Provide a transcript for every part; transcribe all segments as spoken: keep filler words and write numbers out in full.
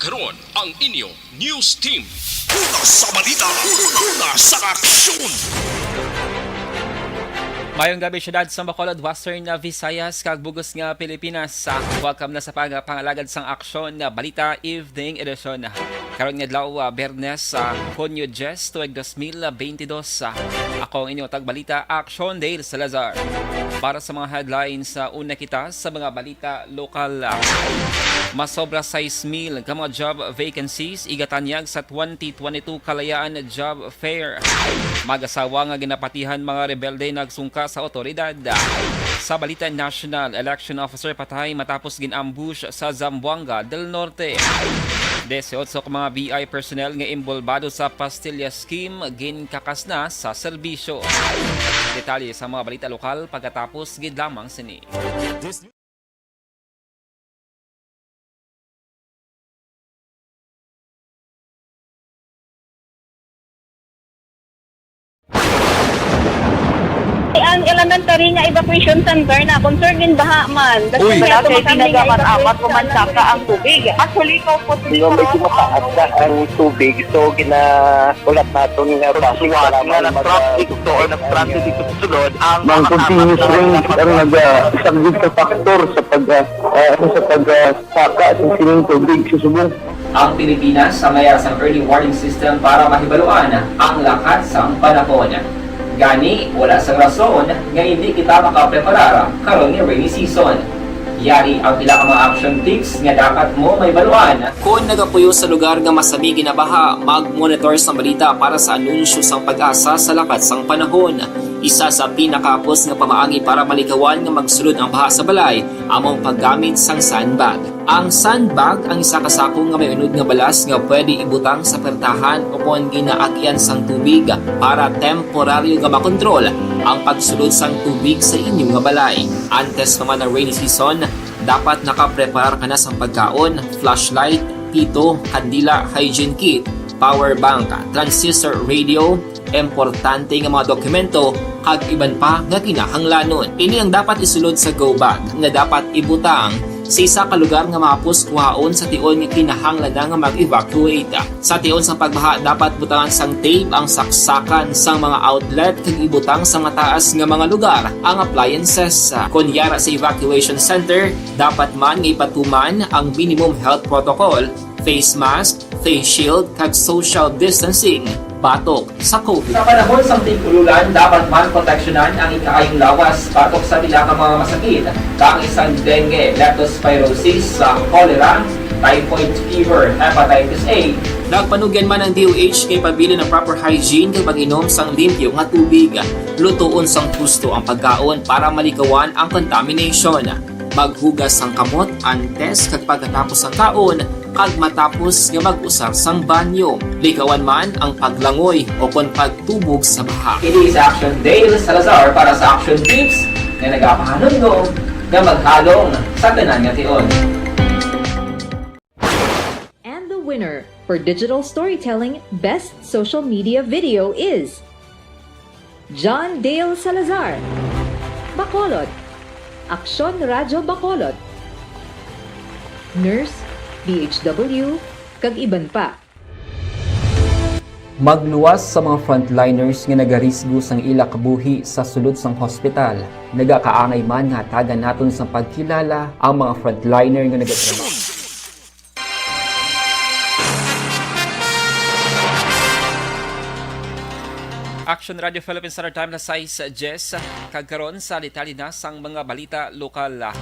Karon ang inyo news team. Una sa balita, una sa aksyon. Mayong gabi, syudad sa Bacolod, Western Visayas, kag bug-os nga Pilipinas. Ah, welcome na sa pag-, pangalagad sang Aksyon na Balita Evening Edition. Karon nga adlaw, ah, Biyernes, sa Hunyo diyes, tuig dos mil beintidos. Ah, ako ang inyo tagbalita, Aksyon Dale Salazar. Para sa mga headlines, ah, una kita sa mga balita lokal. Masobra sais mil ka mga job vacancies igatanyag sa twenty twenty-two Kalayaan Job Fair. Mag-asawa nga ginapatihan mga rebelde nagsungka sa awtoridad. Sa balita national, election officer patay matapos gin-ambush sa Zamboanga del Norte. Disiotso ka mga B I personnel nga imbolbado sa pastilla scheme ginkakas na sa serbisyo. Detalye sa mga balita lokal pagkatapos gid lamang sini. Ang elementary nga evacuation center na concern din baha man. Uy. Kasi may Malaki, tumakang tinaga nga man, apat evacuation man saka center. Ang tubig. Actually, ikaw po, Di ba, medyo mataas na ang tubig, so ginaulat naton nga base Suwat para nga mag-, nag-traffic to or nag-transit dito sa sulod, ang Mang mga continuous tama rain na ang nagasaglit sa factor sa pag, ah, ah, sa pag, ah, saka sa sining tubig sa subong. Ang Pilipinas ang mayar sang early warning system para mahibaluan ang lakat sang panahon. Gani, wala sang rason nga hindi kita makapreparar karon nga rainy season. Yari ang pila ka mga action tips nga dapat mo mahibaluan. Kon nagapuyo sa lugar nga masami ginabaha, mag-monitor sang balita para sa anunsyo sang PAGASA sa lakat sang panahon. Isa sa pinakahapos nga pamaagi para malikawan nga magsulod ang baha sa balay amo ang paggamit sang sandbag. Ang sandbag ang isa ka sako nga may unod nga balas nga pwede ibutang sa pertahan ukon ginaagian sang tubig para temporaryo nga makontrol ang pagsulod sang tubig sa inyo nga balay. Antes pa man ang rainy season, dapat nakapreparar ka na sang pagkaon, flashlight, pito, kandila, hygiene kit, power bank, transistor radio, importante nga mga dokumento, kag iban pa nga kinahanglanon. Ini ang dapat isulod sa go bag nga dapat ibutang sa isa ka lugar nga mahapos kuhaon sa tion nga kinahanglan na nga mag-evacuate. Sa tion sang pagbaha, dapat butangan sang tape ang saksakan sang mga outlet kag ibutang sa mataas nga mga lugar ang appliances. Kon yara sa evacuation center, dapat man nga ipatuman ang minimum health protocol, face mask, face shield, kag social distancing batok sa COVID. Sa panahon sang tig-ululan, dapat man proteksyonan ang ikaayong lawas batok sa pila ka mga masakit, kaangay sang dengue, leptospirosis, sa cholera, typhoid fever, hepatitis A. Nagpanugyan man ang D O H kay pabilin ang proper hygiene kag pag-inom sang limpyo nga tubig. Lutoon sang husto ang pagkaon para malikawan ang contamination. Maghugas sang kamot antes kag pagkatapos sang kaon, kag matapos nga mag-usar sang banyo. Likawan man ang paglangoy o kon pagtubog sa baha. Ini si Action Dale Salazar para sa Action Tips nga nagapahanumdom nga maghalong sa tanan nga tion. And the winner for digital storytelling best social media video is John Dale Salazar, Bacolod, Aksyon Radyo Bacolod, Nurse, D H W, kag iban pa. Magluwas sa mga frontliners nga nagarisgo sang ila kabuhi sa sulod sang hospital. Nagakaangay man nga hatagan naton sang pagkilala ang mga frontliner nga nagatrabaho. Action Radio Philippines Standard Time, alas sais diyes. Kag karon sa detalye na sang mga balita lokal.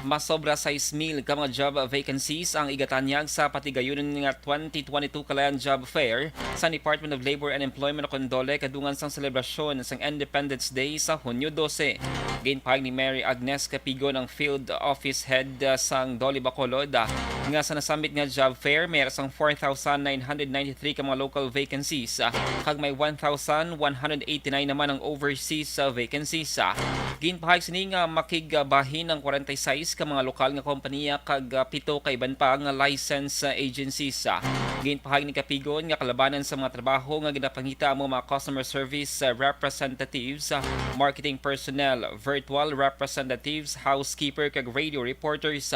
Masobra sais mil ka mga job vacancies ang igatanyag sa patigayunon nga twenty twenty-two Kalayaan Job Fair sa Department of Labor and Employment o kon DOLE kadungan sang selebrasyon sang Independence Day sa Hunyo dose. Ginpahayag ni Mary Agnes Capigon, ang Field Office Head, ah, sang DOLE Bacolod, ah, nga sa nasambit nga job fair, may sang four thousand nine hundred ninety-three ka mga local vacancies, ah, kag may one thousand one hundred eighty-nine naman ang overseas, ah, vacancies, ah. Ginpahayag sini nga makigbahin ang kwarenta y seis ka mga lokal nga kompanya kag, ah, pito ka iban pa nga license, ah, agencies, ah. Ginpahayag ni Capigon nga kalabanan sa mga trabaho nga ginapangita amo mga customer service, ah, representatives, ah, marketing personnel, virtual representatives, housekeeper, kag radio reporters.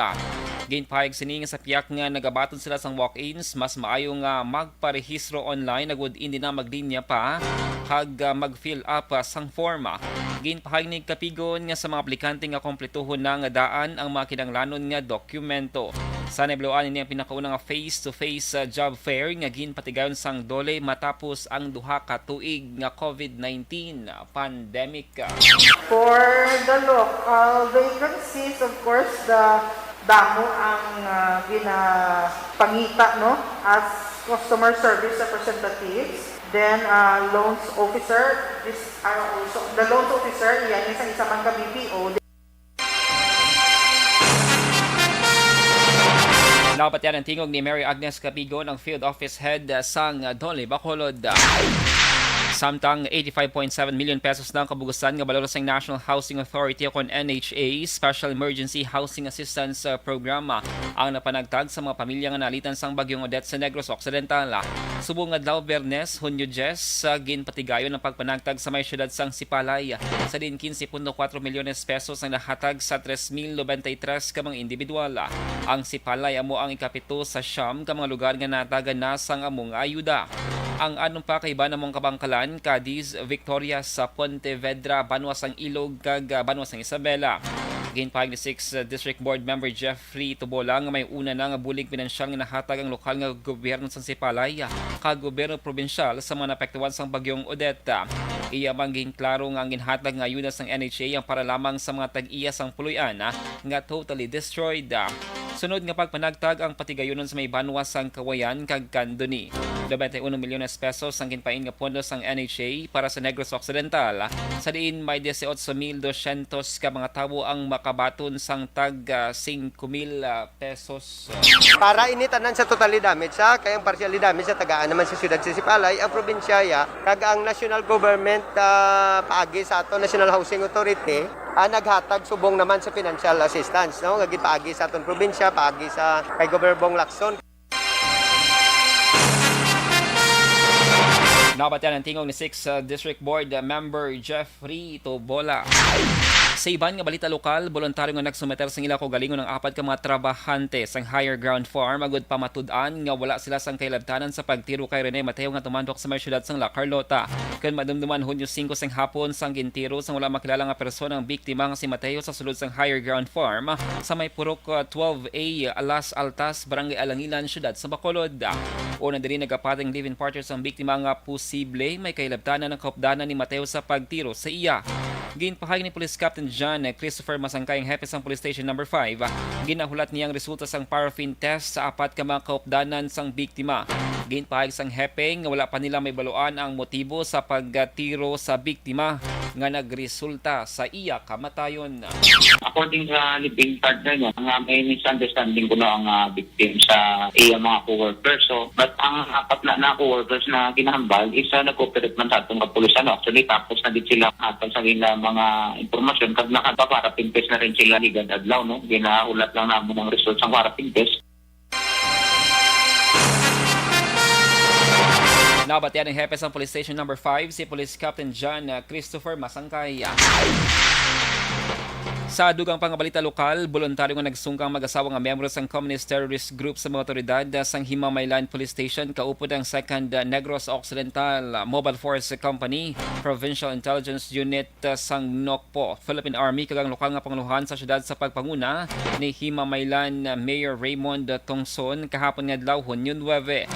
Ginpahayag sini nga sa pihak nga nagabaton sila sang walk-ins, mas maayo nga magparehistro online agud indi na maglinya pa kag, ah, mag-fill up, ah, sang form. Ginpahayag ni Capigon nga sa mga aplikante nga kompletuhon na nga daan ang mga kinahanglanon nga dokumento. Sa nahibaluan, ini ang pinakauna nga face-to-face, ah, job fair nga ginpatigayon sang DOLE matapos ang duha ka tuig nga COVID nineteen pandemic. For the local vacancies, of course, the damo ang, ah, ginapangita, no, as customer service representatives, then, ah, loans officer, this are also, the loans officer, yan, isang isa man ka B P O. Dapat yan ang tingog ni Mary Agnes Capigon, ang field office head, ah, sang, ah, DOLE Bacolod. Samtang eighty-five point seven million pesos na ang kabugusan nga balor sang National Housing Authority o kon N H A Special Emergency Housing Assistance, ah, Program, ah, ang napanagtag sa mga pamilya nga naalitan sang Bagyong Odette sa Negros Occidental. Subong adlaw, Biyernes, Hunyo diyes, ah, ginpatigayon ang pagpanagtag sa may siyudad sang Sipalay, sa diin quince punto cuatro milyones pesos ang nahatag sa tres mil noventa y tres ka mga individual. Ang Sipalay amo ang ikapito sa siyam ka mga lugar nga natagan na sang among ayuda. Ang anom pa ka iban among kabangkalan, Cadiz, Victoria, sa Pontevedra, Banwa sang Ilog, kag, ah, Banwa sang Isabela. Ginpahayag ni Sixth District Board Member Jeffrey Tubola nga may una na nga bulig pinansyal nga nahatag ang lokal nga gobyerno sang Sipalay kag gobyerno probinsyal sa mga naapektuhan sang Bagyong Odette. Iya man ginklaro nga ang ginhatag nga ayuda sang N H A ang para lamang sa mga tag-iya sang puloy-an nga totally destroyed. Sunod nga pagpanagtag ang patigayunon sa may banwa sang Cauayan kag Candoni. Noventa y uno milyones pesos ang ginpain nga pondo sang N H A para sa Negros Occidental, sa diin may dieciocho mil doscientos ka mga tawo ang makabaton sang tag, ah, singko mil, ah, pesos. Para ini tanan sa totally damage, ha, kay ang partially damage sa tagaan naman sa siyudad sa Sipalay, ang probinsya, ya, kag ang national government, ah, paagi sa aton National Housing Authority, ah, naghatag subong naman sa financial assistance, no, nga ginpaagi sa aton probinsya, paagi sa kay Governor Bong Lacson. Nabatian ang tingog ni Sixth, uh, District Board Member Jeffrey Tobola. Sa iban nga balita lokal, boluntaryo nga nagsumeter sang ila kaugalingon ang apat ka mga trabahante sang Higher Ground Farm agud pamatud-an nga wala sila sang kahilabtanan sa pagtiro kay Rene Mateo nga tumandok sa may siyudad sang La Carlota. Kon madumduman, Hunyo singko sang hapon sang gintiro sang wala makilala nga persona ang biktima nga si Mateo sa sulod sang Higher Ground Farm sa may Purok, uh, twelve A, Las Altas, Barangay Alangilan, siyudad sa Bacolod. Una diri nagapati ang live-in partner sang biktima nga posible may kahilabtanan ang kahupdanan ni Mateo sa pagtiro sa iya. Ginpahayag ni Police Captain John Christopher Masangkay, ang hepe sang Police Station Number Five, ginahulat niya ang resulta sang paraffin test sa apat ka mga kahupdanan sang biktima. Ginpahayag sang hepe nga wala pa nila mahibaluan ang motibo sa pagtiro sa biktima nga nagresulta sa iya kamatayon. According sa live-in partner niya, nga may misunderstanding kuno ang, ah, victim sa iya mga co-workers. So, but ang apat na, na co-workers na ginahambal is, ah, nag-cooperate man sa atong kapulisan, no? Actually, tapos na gid sila hatag sa ila mga impormasyon, kag nakapapara-pin test na rin sila ligad adlaw, no? Ginahulat lang namon ang result sa para-pin test. Nabatian ang hepe sang Police Station Number Five, si Police Captain John, uh, Christopher Masangkay. Sa dugang pa nga balita lokal, boluntaryo nga nagsungkang mag-asawa nga miyembro sang Communist Terrorist Group sa mga awtoridad, uh, sang Himamaylan Police Station kaupod ang Second, uh, Negros Occidental, uh, Mobile Force Company, Provincial Intelligence Unit, uh, sang NOCPO, Philippine Army, kag ang lokal nga pangulohan sa siyudad sa pagpanguna ni Himamaylan, uh, Mayor Raymond Tongson, kahapon nga adlaw, Hunyo nuebe.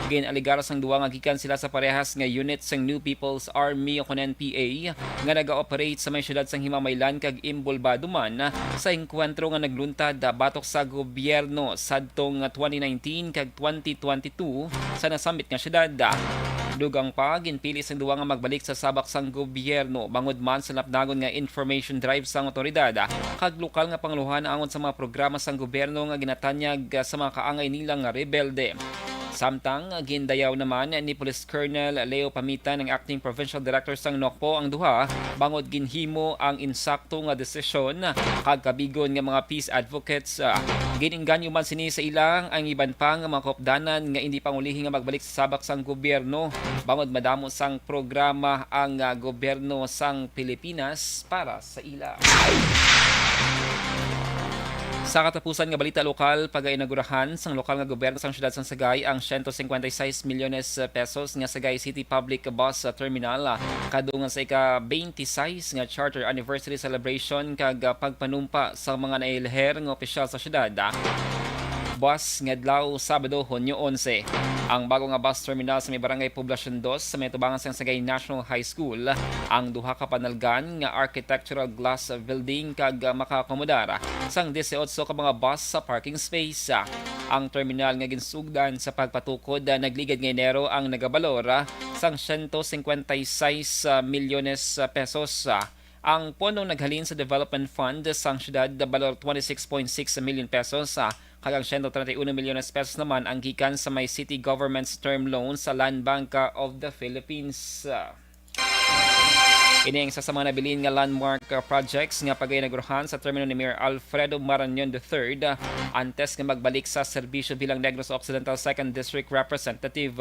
Gin-alegar sang duha nga gikan sila sa parehas nga unit sang New People's Army o kon N P A nga naga-operate sa may siyudad sang Himamaylan kag imbolbado man sa engkwentro nga nagluntad batok sa gobyerno sadtong twenty nineteen kag twenty twenty-two sa nasambit nga siyudad. Dugang pa, ginpili sang duha nga magbalik sa sabak sang gobyerno bangod man sa napdangon nga information drive sang awtoridad kag lokal nga pangulohan angon sa mga programa sang gobyerno nga ginatanyag sa mga kaangay nila nga rebelde. Samtang gindayaw naman ni Police Colonel Leo Pamitan, ang acting provincial director sang NOCPO, ang duha bangod ginhimo ang insakto nga desisyon kag kabigon nga mga peace advocates. Ah, gin-engganyo man sini sa ila ang iban pa nga mga kaupdanan nga indi pangulihi nga magbalik sa sabak sang gobyerno bangod madamo sang programa ang, ah, gobyerno sang Pilipinas para sa ila. Sa katapusan nga balita lokal, pagainagurahan sang lokal nga gobyerno sang siyudad sang Sagay ang siyento singkwenta y seis milyones pesos nga Sagay City Public Bus Terminal, ah, kadungan sa ika-twenty-six nga Charter Anniversary Celebration kag, ah, pagpanumpa sa mga naileher nga opisyal sa siyudad, ah, buwas nga adlaw, Sabado, Hunyo onse. Ang bago nga bus terminal sa may Barangay Poblacion Dos sa may tubangan sang Sagay National High School, ang duha ka panalgan nga architectural glass building kag, ah, makaakomodar sang disiotso ka mga bus sa parking space. Ang terminal nga ginsugdan sa pagpatukod, ah, nagligad nga Enero ang nagabalor, ah, sang siyento singkwenta y seis milyones pesos. Ang pondo naghalin sa Development Fund sang siyudad, balor twenty-six point six million pesos, ah, kag ang siyento treinta y uno milyones pesos naman ang gikan sa may city government's term loan sa Land Bank, ah, of the Philippines. Ini ang isa sa mga nabilin nga landmark, ah, projects nga pag-inaugurahan sa termino ni Mayor Alfredo Marañon the third, ah, antes nga magbalik sa serbisyo bilang Negros Occidental Second District Representative.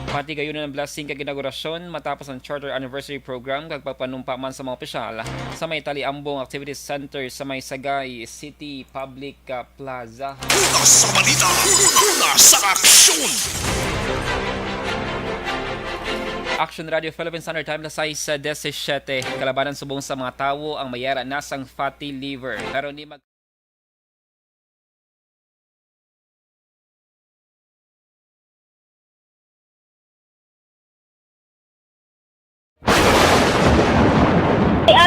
Pati gayunon ang blessing kag inaugurasyon matapos ang Charter Anniversary Program kag pagpanumpa man sa mga opisyal sa may Taliambong Activities Center sa may Sagay City Public, ah, Plaza. Una sa balita, una sa aksyon. Action Radio Philippines Standard Time, alas sais disisyete. Kalabanan subong sa mga tawo ang mayara na sang fatty liver. Pero ni mag-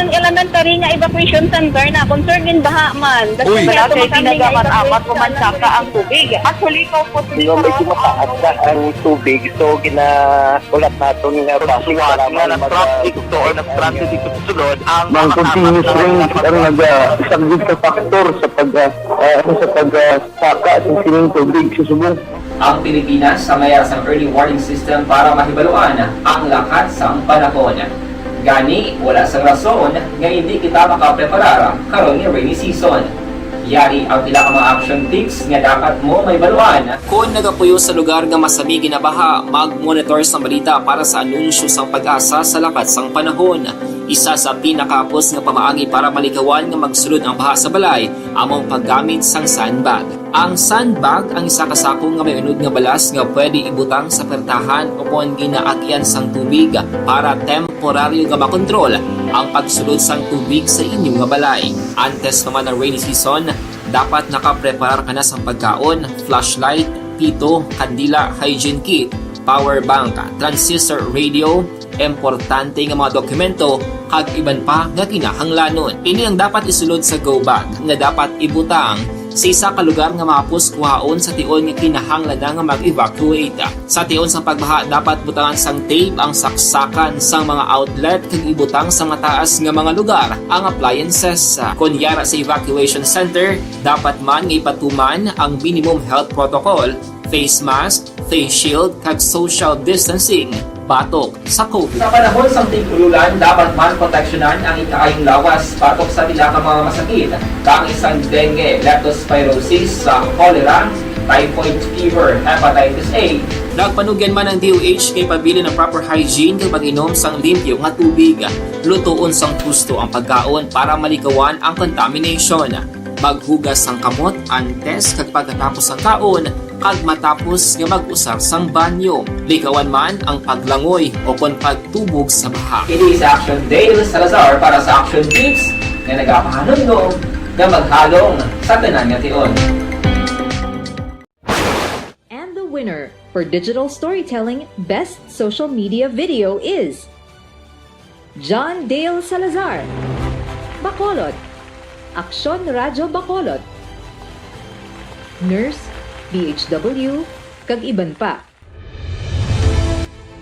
Ang elementary nga evacuation center na concern in baha man. Uy. Wala kay ginagamit-amat ko man saka ang tubig. Actually, ko po. Hindi, medyo mataas na ang tubig. So, gina-, ulat naton nga traffic, nga mag-, nag-traffic to or nag-transit dito sa sulod, ang mga continuous rain ang nag-, ah, isang big factor sa pag-, ah, ah, ano, sa pag, ah, saka sa sining tubig sa subong. Ang Pilipinas sa mayara sang early warning system para mahibaluan ang lakat sang panahon. Gani, wala sang rason nga indi kita makapreparar karon nga rainy season. Yari ang pila ka mga action tips nga dapat mo mahibaluan. Kon nagapuyo sa lugar nga masami ginabaha, mag-monitor sang balita para sa anunsyo sang PAGASA sa lakat sang panahon. Isa sa pinakahapos nga pamaagi para malikawan nga magsulod ang baha sa balay amo ang paggamit sang sandbag. Ang sandbag ang isa ka sako nga may unod nga balas nga pwede ibutang sa pertahan o kon ginaagian sang tubig para temporaryo nga makontrol ang pagsulod sang tubig sa inyo nga balay. Antes pa man ang rainy season, dapat nakapreparar ka na sang pagkaon, flashlight, pito, kandila, hygiene kit, power bank, transistor radio, importante nga mga dokumento, kag iban pa nga kinahanglanon. Ini ang dapat isulod sa go bag nga dapat ibutang sa isa ka lugar nga mahapos kuhaon sa tion nga kinahanglan na nga mag-evacuate. Sa tion sang pagbaha, dapat butangan sang tape ang saksakan sang mga outlet kag ibutang sa mataas nga mga lugar ang appliances. Kon yara sa evacuation center, dapat man nga ipatuman ang minimum health protocol, face mask, face shield, kag social distancing batok sa COVID. Sa panahon sang tig-ululan, dapat man proteksyonan ang ikaayong lawas batok sa pila ka mga masakit, kaangay sang dengue, leptospirosis, sa cholera, typhoid fever, hepatitis A. Nagpanugyan man ang D O H nga ipabilin ang proper hygiene kag pag-inom sang limpyo nga tubig. Lutoon sang husto ang pagkaon para malikawan ang contamination. Maghugas sang kamot antes kag pagkatapos sang kaon, kag matapos nga mag-usar sang banyo. Likawan man ang paglangoy o kon pagtubog sa baha. Ini si Action Dale Salazar para sa Action Tips nga nagapahanumdom nga maghalong sa tanan nga tion. And the winner for digital storytelling best social media video is John Dale Salazar, Bacolod, Aksyon Radyo Bacolod, Nurse, D H W, kag iban pa.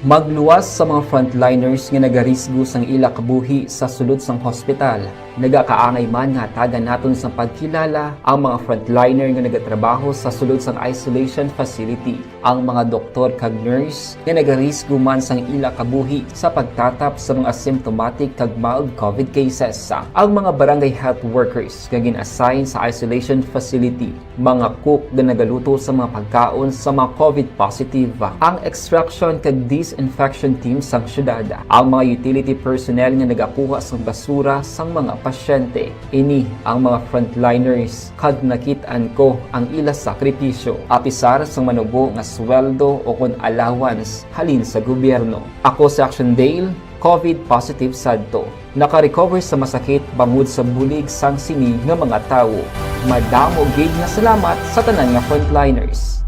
Magluwas sa mga frontliners nga nagarisgo sang ila kabuhi sa sulod sang hospital. Nagakaangay man nga hatagan naton sang pagkilala ang mga frontliner nga nagatrabaho sa sulod sang isolation facility. Ang mga doktor kag nurse nga nagarisgo man sang ila kabuhi sa pagtatap sa mga asymptomatic kag mild COVID cases. Ang mga barangay health workers nga gin-assign sa isolation facility, mga cook nga nagaluto sa mga pagkaon sa mga COVID positive, ang extraction kag disinfection team sang syudad, ang mga utility personnel nga nagakuha sang basura sang mga pasyente. Ini ang mga frontliners, kag nakit-an ko ang ila sakripisyo, apisar sang manubo nga sweldo o kon allowance halin sa gobyerno. Ako si Action Dale, COVID positive sadto. Naka-recover sa masakit bangod sa bulig sang sini nga mga tawo. Madamo gid nga salamat sa tanan nga frontliners.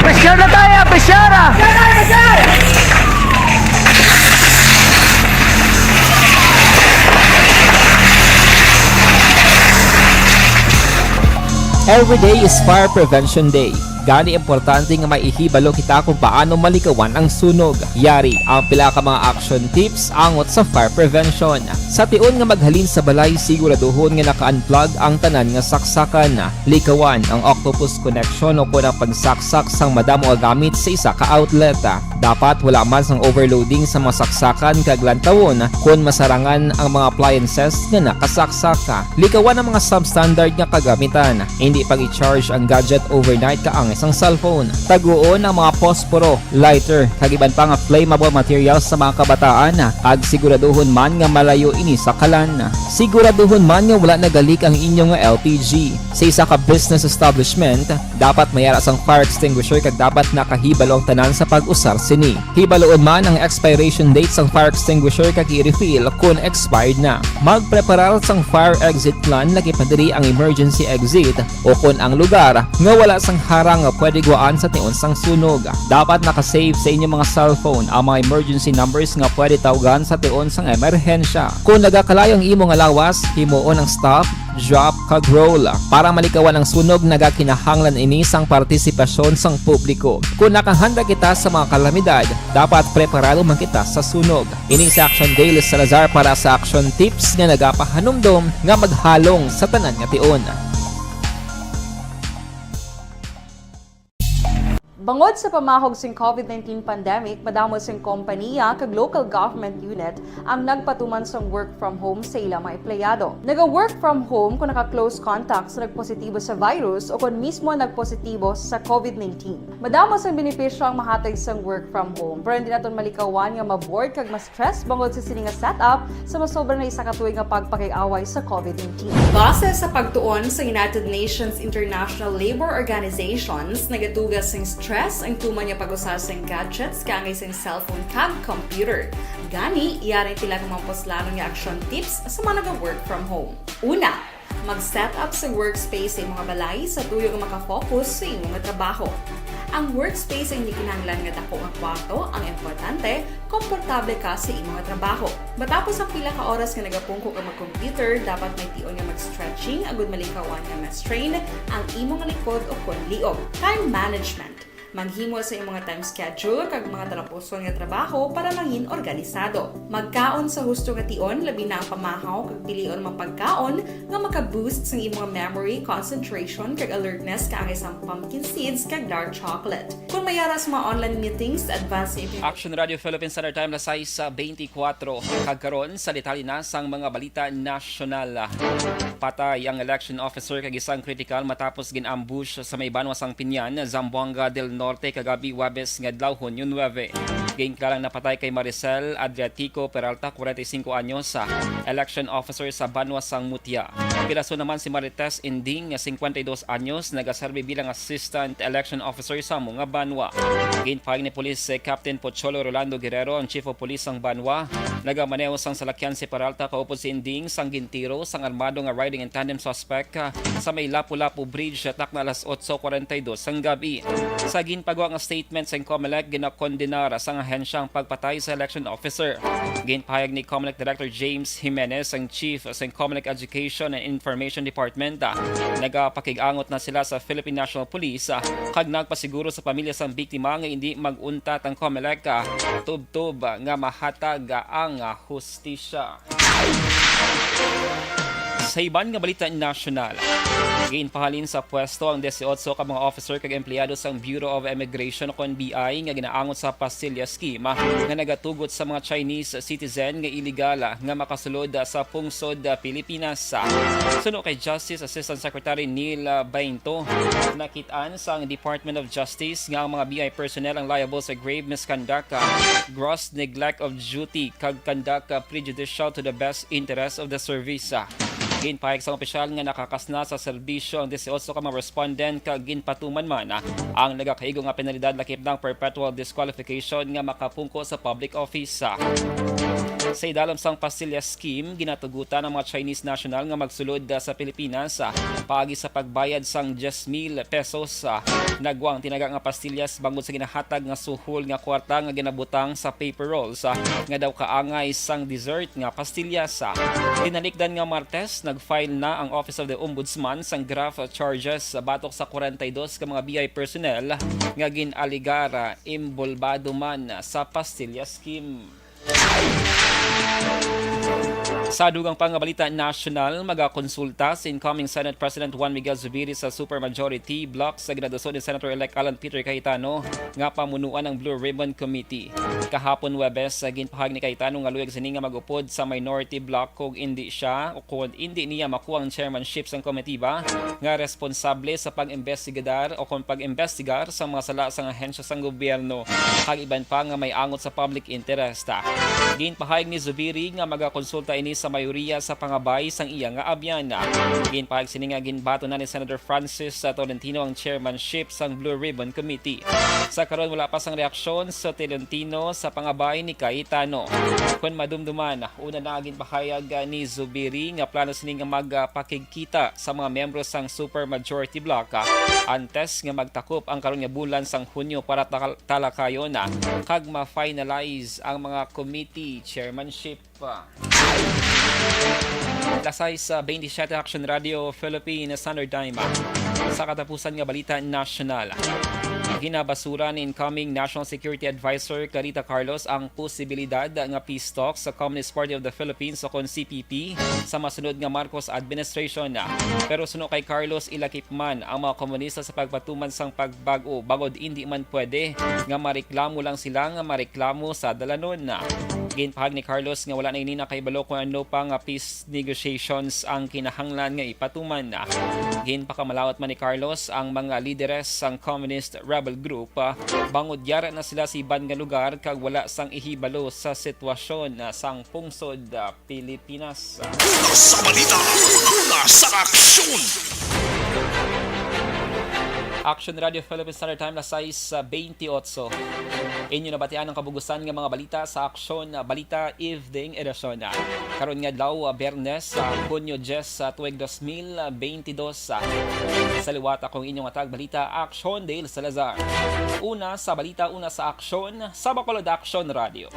Pressure na tayo! Pressure na! Every day is Fire Prevention Day. Gani, importante nga may ihibalo kita kung paano malikawan ang sunog. Yari ang pila ka mga action tips angot sa fire prevention. Sa tion nga maghalin sa balay, siguraduhon nga naka-unplug ang tanan nga saksakan. Likawan ang octopus connection o kon ang pagsaksak sang madamo nga gamit sa isa ka outlet. Dapat wala man sang overloading sa mga saksakan kag lantawon kon masarangan ang mga appliances nga nakasaksak. Likawan ang mga substandard nga kagamitan. Indi pag-i-charge ang gadget overnight kaangay sang cellphone. Taguon ang mga posporo, lighter, kag iban pa nga flammable materials sa mga kabataan, kag siguraduhon man nga malayo ini sa kalan. Siguraduhon man nga wala nagalik ang inyo nga L P G. Sa isa ka business establishment, dapat may ara sang fire extinguisher kag dapat nakahibalo ang tanan sa pag-usar sini. Hibaloon man ang expiration date sang fire extinguisher kag i-refill kon expired na. Magpreparar sang fire exit plan, lagi pa diri ang emergency exit o kon ang lugar nga wala sang harang nga pwede gwaan sa tion sang sunog. Dapat naka-save sa inyo mga cellphone ang mga emergency numbers nga pwede tawgan sa tion sang emerhensya. Kon nagakalayo ang imo nga lawas, himuon ang stop, drop, kag roll. Para malikawan ang sunog, nagakinahanglan ini sang partisipasyon sang publiko. Kon nakahanda kita sa mga kalamidad, dapat preparado man kita sa sunog. Ini si Action Dale Salazar para sa Action Tips nga nagapahanumdom nga maghalong sa tanan nga tion. Bangod sa pamahog sing COVID nineteen pandemic, madamo sing kompaniya kag local government unit ang nagpatuman sang work from home sa ila mga empleyado. Naga-work from home kon naka-close contact sa nagpositibo sa virus o kon mismo nagpositibo sa COVID nineteen. Madamo sang benepisyo ang mahatag sang work from home, pero hindi naton malikawan nga ma-bored kag ma-stress bangod sa sini nga setup sa masobra na isa ka tuig nga pagpakig-away sa COVID nineteen. Base sa pagtuon sa United Nations International Labor Organizations, nagatuga sing stress ang tuman nga pag-usa sing gadgets kaangay sing cellphone kag computer. Gani, yari ang pila ka mga puslanon nga action tips sa mga naga-work from home. Una, mag-set up sa workspace sa imo nga balay sa tuyo nga maka-focus sa imo nga trabaho. Ang workspace ang hindi kinahanglan nga dako nga kwarto, ang importante, komportable ka sa imo nga trabaho. Matapos ang pila ka oras nga nagapungko ka mag-computer, dapat may tion nga mag-stretching agud malikawan nga ma-strain ang imo nga likod o kon liog. Time management. Maghimo sa imo nga time schedule kag mga talapuson nga trabaho para mangin organisado. Magkaon sa husto nga tion, labi na ang pamahaw, kag pilion ang mga pagkaon nga maka-boost sang imo nga memory, concentration, kag alertness kaangay sang pumpkin seeds kag dark chocolate. Kon may ara sa mga online meetings, advance sa imo Action Radio Philippines Standard Time, alas sais beintikwatro. Kag karon, sa detalye na sang mga balita nasyonal. Patay ang election officer kag isang kritikal matapos gin-ambush sa may banwa sang Piñan, Zamboanga del Norte, kagabi, Huwebes nga adlaw, Hunyo nuebe. Ginkilala nga napatay kay Maricel Adriatico Peralta, kwarenta y singko anyos, election officer sa banwa sang Mutya. Pilason naman si Marites Inding, nga singkwenta y dos anyos, nagaserbi bilang assistant election officer sa amo nga banwa. Ginpahayag ni Police Captain Pocholo Rolando Guerrero, ang Chief of Police sang banwa, nagamaneho sang salakyan si Peralta kaupod si Inding sang gintiro sang armado nga riding in tandem suspect, ah, sa may Lapu-Lapu Bridge, takna alas otso kwarenta y dos sang gabi. Sa ginpagwa nga statement sang Comelec, ginakondenar sang ahensya ang pagpatay sa election officer. Ginpahayag ni Comelec Director James Jimenez, ang Chief sang Comelec Education and Information Department, ah, nagapakig-angot na sila sa Philippine National Police, ah, kag nagpasiguro sa pamilya sang biktima nga indi mag-untat ang Comelec, ah, tubtob nga mahatag, ah, ang, ah, hustisya. Sa iban nga balita nasyonal, ginpahalin sa pwesto ang dieciocho ka mga officer kag empleyado sang Bureau of Immigration o kon B I nga ginaangot sa Pastillas Scheme nga nagatugot sa mga Chinese citizen nga iligal nga makasulod sa pungsod Pilipinas. Suno kay Justice Assistant Secretary Neil Bainto, nakit-an sang Department of Justice nga ang mga B I personnel ang liable sa grave misconduct, gross neglect of duty, kag conduct prejudicial to the best interest of the service. Ginpahayag sang opisyal nga nakakas na sa serbisyo ang dieciocho ka mga respondent kag ginpatuman man ang nagakaigo nga penalidad lakip na ang perpetual disqualification nga makapungko sa public office. Sa idalom sang Pastillas Scheme, ginatugutan ang mga Chinese national nga magsulod sa Pilipinas paagi sa pagbayad sang diyes mil pesos. Nagwa ang tinaga nga pastillas bangod sa ginahatag nga suhol nga kwarta nga ginabutang sa paper rolls nga daw kaangay sang dessert nga pastillas. Tinalikdan nga Martes, nag-file na ang Office of the Ombudsman sang graft charges batok sa kwarenta y dos ka mga B I personnel nga gin-alegar imbolbado man sa Pastillas Scheme. Sa dugang pa nga balita nasyonal, magakonsulta si incoming Senate President Juan Miguel Zubiri sa supermajority bloc sa ginaduso ni Senator-elect Alan Peter Cayetano nga pamunuan ang Blue Ribbon Committee. Kahapon Huwebes, ginpahayag ni Cayetano nga luyag sini nga mag-upod sa minority bloc kung indi siya o kung indi niya makuha ang chairmanship sang komitiba nga responsable sa pag-imbestigar o kung pag-imbestigar sa mga sala sang ahensya sang gobyerno kag iban pa nga may angot sa public interest. Ginpahayag ni Zubiri nga magakonsulta ini sa mayoriya sa pangabay sang iya nga abyan. Ginpahayag sini nga ginbaton na ni Senator Francis Tolentino ang chairmanship sang Blue Ribbon Committee. Sa karon, wala pa sang reaksyon sa Tolentino sa pangabay ni Cayetano. Kon madumduman, una na ginpahayag ni Zubiri nga plano sini nga magpakigkita sa mga miyembro sang supermajority bloc, ah, antes nga magtakop ang karon nga bulan sang Hunyo para takal-, talakayon, ah, kag ma-finalize ang mga committee chairmanship. Alas sais bentisiete, Action Radio Philippines Standard Time. Sa katapusan nga balita nasyonal, ginabasura ni incoming National Security Advisor Carita Carlos ang posibilidad nga peace talks sa Communist Party of the Philippines o kon C P P sa masunod nga Marcos administration. Pero suno kay Carlos, ilakip man ang mga komunista sa pagpatuman sang pagbag-o, bangod indi man pwede nga mareklamo lang sila nga mareklamo sa dalanon. Ginpahayag ni Carlos nga wala na ini nakahibalo kung ano pa nga peace negotiations ang kinahanglan nga ipatuman. Ginpakamalawat man ni Carlos ang mga lideres sang Communist Rebel Group, ah, bangod yara na sila sa iban nga lugar kag wala sang ihibalo sa sitwasyon, ah, sang pungsod, ah, Pilipinas. Una sa balita, una sa aksyon. Action Radio Philippines Standard Time, alas sais bentiocho. Inyo nabatian ang kabugusan nga mga balita sa Aksyon Balita Evening Edition. Karon nga adlaw, Biyernes, sa Hunyo diyes, sa tuig dos mil bentidós. Sa liwat, akong inyong atag balita, Aksyon Dale Salazar. Una sa balita, una sa aksyon, sa Bacolod Action Radio.